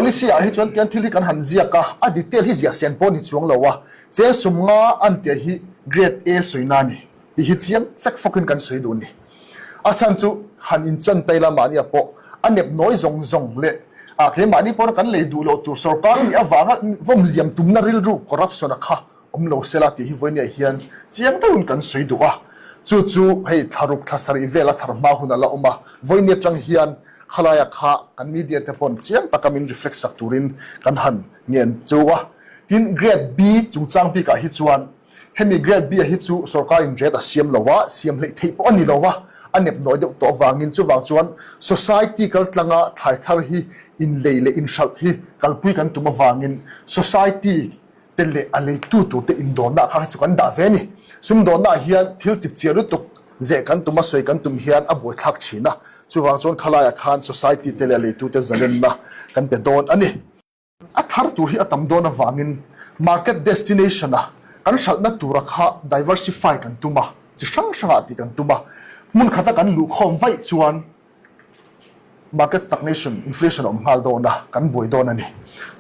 Policy ah hi chuan tian thil hi kan han ziak a, a detail hi ziah sen pawh ni chuang lo a, cheng 50 an tih hi Grade A sawina a ni tih hi chiang fek fawkin kan sawi duh a ni. A chhan chu han inchan tai la mahnia pawh a nep nawi zawng zawng leh ah keimahni pawna kan lei duh loh tur sorkar nih avanga vawm liam tumna rilru corruption a kha awm lo sela tih hi vawinia hian chiang deuhin kan sawi duh a. Chu chu hei thlaruk thla sarih vel a thar hma hun a la awm a, vawinia atang hian khalaia kha kan media te pawn chiang taka min reflect sak turin kan han ngen cheu a. Tin, Grade B chungchang bikah hi chuan Hemi Grade B-a hi chu sorkarin rate a siam lo a, siam hleih theih pawh a ni lo a, a nep nawi deuh tawh avangin chuvang chuan society kaltlanga thlai thar hi inlei leh inhralh hi kalpui kan tum avangin society te leh a leitu tur te indawrna kha chu kan dah ve a ni. Sumdawnnaah hian thil chipchiar lutuk zeh kan tum a, sawi kan tum hian a buaithlak thin a, chuvang chuan khalaiah khan society te leh a leitute zalenna kan pe dawn a ni. A thar tur hi a tam dawn avangin market destination a kan hralhna tura kha diversify kan tum a, chi hrang hrangah tih kan tum a. Hmun khata kan luhkhawm vaih chuan market stagnation, inflation a awm nghal dawn a, kan buai dawn a ni.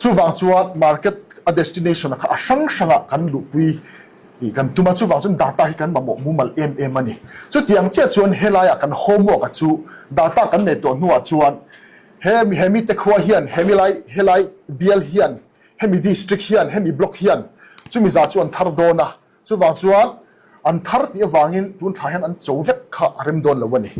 Chuvang chuan market a destination a kha a hrang hrangah kan luhpui kan tum a, chuvang chuan data hi kan mamawh mumal em em a ni. Chutiang chiah chuan helaiah kan homework a chu data kan nei tawh hnuah chuan He he mite khua hian, he mi lai, helai bial hian, hemi district hian, hemi block hian chumi zah chu an thar dawn a, chuvang chuan an thar tih avangin tun thla hian an cho vek kha a rem dawn lo a ni.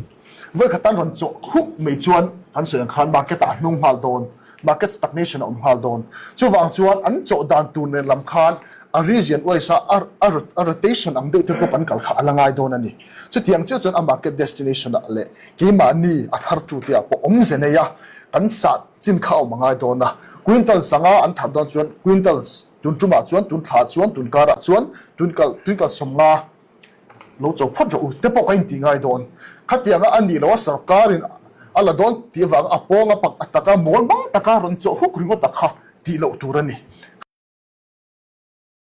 Vawikhat an rawn chawh huk mai chuan kan sawi ang khan market ah a hnung nghal dawn, market stagnation a awm nghal dawn. Chuvang chuan an chawh dan tur nen lam khan a region wise a a rotation ang deuh te pawh kan kal kha a la ngai dawn a ni. Chutiang chiah chuan a market destination ah leh Keimahni a thartute ah pawh awmze nei a, kan sah chin kha a awm a ngai dawn a. Quintal sanga an thar dawn chuan quintal tun tumah chuan, tun thla chuan, tun karah chuan tun kal tun kal 50 lo cho phawt rawh u te pawh ka intih ngai dawn. Khatianga a nih loh a sarkarin a la dawn tih avanga a pawng a pak a taka mawl mang taka rawn chawh huk ringawt a kha tih loh tur a ni.